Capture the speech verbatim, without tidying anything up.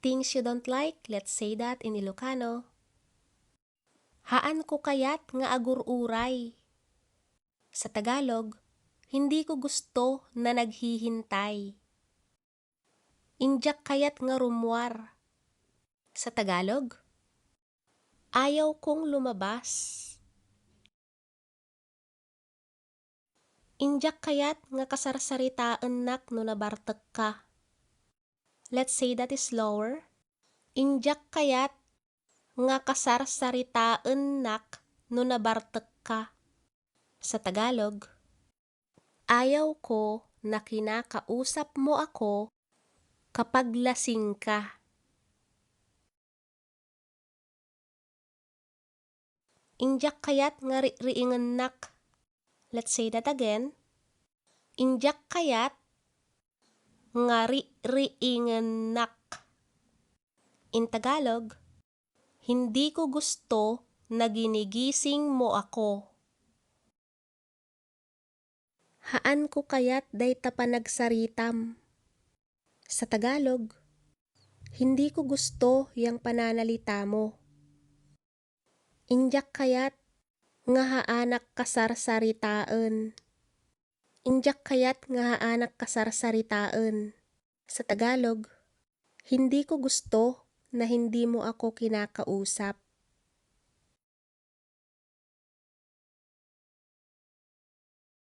Things you don't like, let's say that in Ilocano. Haan ko kayat nga agur-uray. Sa Tagalog, hindi ko gusto na naghihintay. Indiak kayat nga rummuar. Sa Tagalog, ayaw kong lumabas. Indiak kayat nga kasarsaritaennak no nabartekka. Let's say that slower. Indiak kayat nga kasarsaritaennak no nabartekka. Sa Tagalog, ayaw ko na kinakausap mo ako kapag lasing ka. Indiak kayat nga riingennak. Let's say that again. Indiak kayat nga riingennak. In Tagalog, hindi ko gusto na ginigising mo ako. Haan ko kayat dayta panagsaritam. Sa Tagalog, hindi ko gusto yang pananalita mo. Indiak kayat nga haanak kasarsaritaen. Indiak kayat nga haanak kasarsaritaen. Sa Tagalog, hindi ko gusto na hindi mo ako kinakausap.